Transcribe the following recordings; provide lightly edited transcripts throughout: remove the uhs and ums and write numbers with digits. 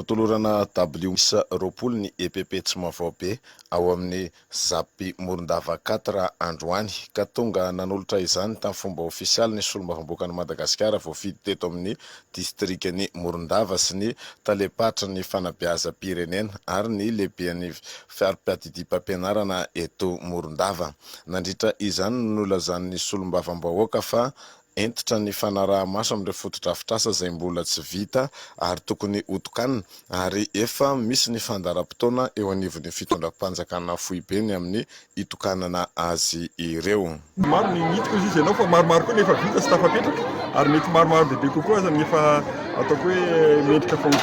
Notolorana dabilio miisa 20 ny EPP Tsimavaobe ao amin'ny Zap Morondava Quatre androany ka tonga nanolotra izany tamin'ny fomba ofisialy ny solombavamboakan'i Madagasikara voafidy teto amin'ny distrikan'i Morondava sy ny talem-paritry ny fanabeazam-pirenena ary ny lehiben'ny fari-piadidiam-pampianarana eto Morondava. Nandritra izany no nolazan'ny solombavambahoaka fa hentitra ny fanaraha-maso amin'ireo fotodrafitrasa izay mbola tsy vita ary tokony hotokanina ary efa misy ny fandaharam-potoana eo anivon'ny fitondram-panjakana foibe ny amin'ny hitokanana azy ireo. Maro ny hitako hozy izy ianao fa maromaro koa ny efa vita sy tafapetraka ary mety maromaro bebe kokoa aza ny efa ataoko hoe mendrika fa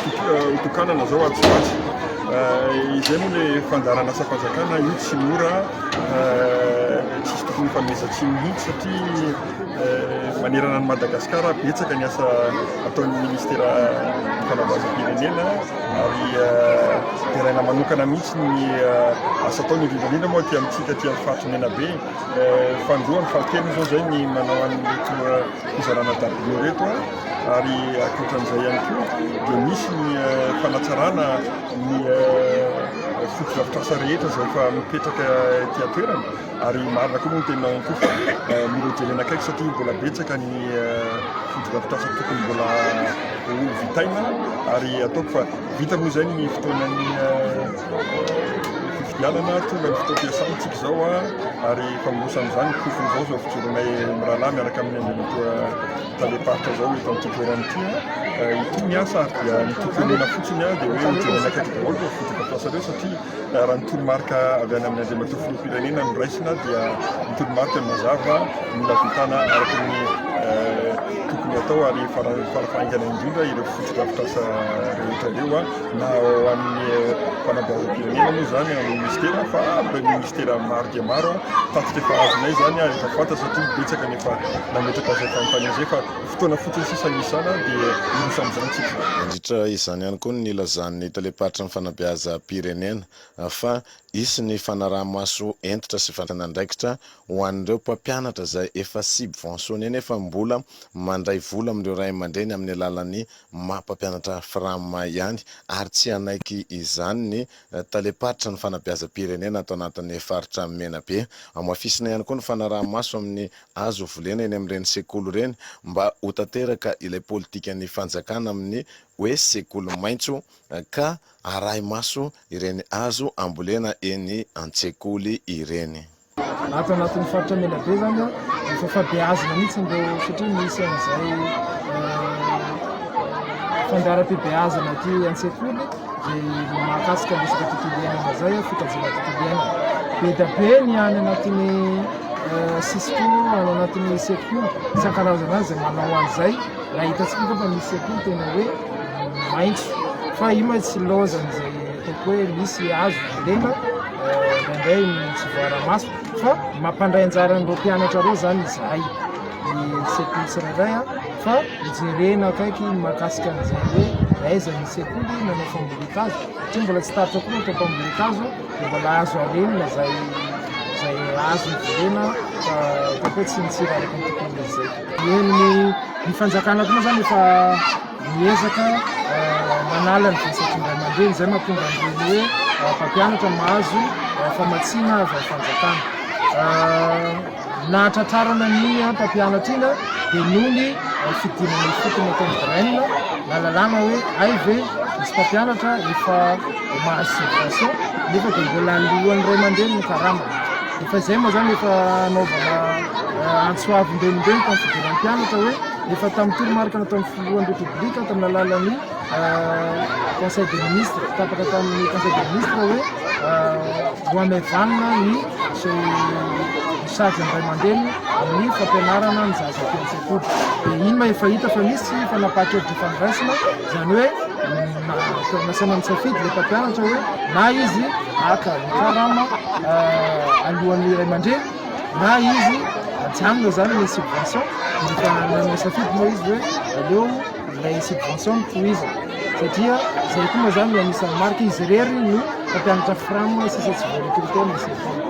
hotokanana zao atsy ho atsy. Izay moa le fandaharan'asam-panjakana io tsy mora, tsisy tokony hifanomezan-tsiny mihitsy satria manerana an'i Madagasikara betsaka ny asa ataon'ny ministera fanabeazam-pirenena ary deraina manokana mihitsy ny asa ataony indrindra indrindra moa aty amintsika aty amin'ny faritry Menabe. Fahandroany fahatelo izao izay ny manao an'ireto fizarana dabilio ireto ary ankoatran'izay ihany koa dia misy ny fanatsarana ny fotodrafitrasa rehetra izay efa mipetraka ety an-toerana ary marina koa moa ny teninao ihany koa fa mila hojerena akaiky satria mbola betsaka ny fotodrafitrasa tokony mbola ho vitaina ary ataoko fa vita moa izay ny fotoanan'ny fifidianana, tonga ny fotoam-piasana tsika izao ary efa miroso amin'izany ny porofon'izao izao fijoronay mirahalahy miaraka amin'ny Andriamatoa talem-paritra izao eto amin'ity toerana ity. Hitohy ny asa ary dia ny tokony omena fotsiny dia hoe hojerena akaiky daholo ireo fotodrafitrasa ireo satria raha ny toromarika avy any amin'ny Andriamatoa Filoham-pirenena no raisina dia ny toromarika no mazava mila vitana araka ny tokony atao ary farafahaingana indrindra ireo fotodrafitrasa rehetra ireo na ao amin'ny fanabeazam-pirenena moa izany amin'ny ministera fa amin'ireo ministera maro dia maro tatitra efa azonay izany ary efa fantatra satria betsaka ny efa nametraka izay fanontaniana izay fa fotoana fotsiny sisa ny isana dia hiroso amin'izany tsika. Nandritra izany ihany koa no nilazan'ny talem-paritry ny fanabeazam-pirenena fa hisy ny fanaraha-maso hentitra sy fandraisana andraikitra ho an'ireo mpampianatra izay efa subventionné nefa mbola mandray vola amin'ireo ray aman-dreny amin'ny alalan'ny maha mpampianatra Fram ihany ary tsy hanaiky izany ny talem-paritry ny fanabeazam-pirenena ato anatin'ny faritra Menabe. Hamafisina ihany koa ny fanaraha-maso amin'ny azo volena eny amin'ireny sekoly ireny mba ho tanteraka ilay politikan'ny fanjakana amin'ny hoe sekoly maitso ka arahi-maso ireny azo ambolena eny an-tsekoly ireny. Ato anatin'ny faritra Menabe zany a, efa fabeazina mihitsy ireo satria misy an'izay fandaharam-pibeazana aty an-tsekoly izay mahakasika ny resaka tontolo iainana izay, fikajiana tontolo iainana. Be dia be ny any anatin'ny Cisco, any anatin'ny sekoly isan-karazany any izay manao an'izay. Raha hitantsika angamba misy sekoly tena hoe maitso fa io ma tsy laozan'izay ataoko hoe misy hazo volena indraindray tsy voara-maso fa mampandray anjara an'ireo mpianatra ireo zany izahay ny sekoly tsirairay fa jerena akaiky ny mahakasika an'izay hoe aiza ny sekoly nanao fambolen-kazo satria mbola tsy tapitra koa ny atao mpambolen-kazo dia mbola azo arenina izay izay azo novolena fa ataoko hoe tsy nitsiry araka ny tokony izy izay. Ny ny fanjakana koa moa zany efa miezaka manala ny vesatry ny ray aman-dreny, izay mahatonga an'ireny hoe mpampianatra mahazo famatsiana avy amin'ny fanjakana. Nahatratrarana an'iny mpampianatra iny dia noho ny fidinana ifotony ataon'ny DREN, nahalalana hoe hay ve misy mpampianatra efa mahazo subvention nefa dia mbola aloan'ny ray aman-dreny ny karamany. Efa izay moa izany efa anaovana antso avo indreny tamin'ny fidiran'ny mpianatra hoe efa tamin'ny toromarika nataon'ny filohan'ny Repoblika tamin'ny alalan'ny Conseil des ministres, tapaka tamin'ny Conseil des ministres hoe hohamaivanina ny sazin'ny ray aman-dreny amin'ny fampianarana ny zaza aty an-tsekoly. Dia iny ma efa hita fa misy fanapahan-kevitra efa noraisina, izany hoe nasaina nisafidy ilay mpampianatra hoe na izy haka ny karama alohan'ny ray aman-dreny na izy ajanona izany ny subvention. Dia efa nanao safidy moa izy hoe aleo ilay subvention no tohizana satria izay koa moa izany no anisan'ny marika izy irery no mpampianatra fram sisa tsy voa-recruter ny sekoly.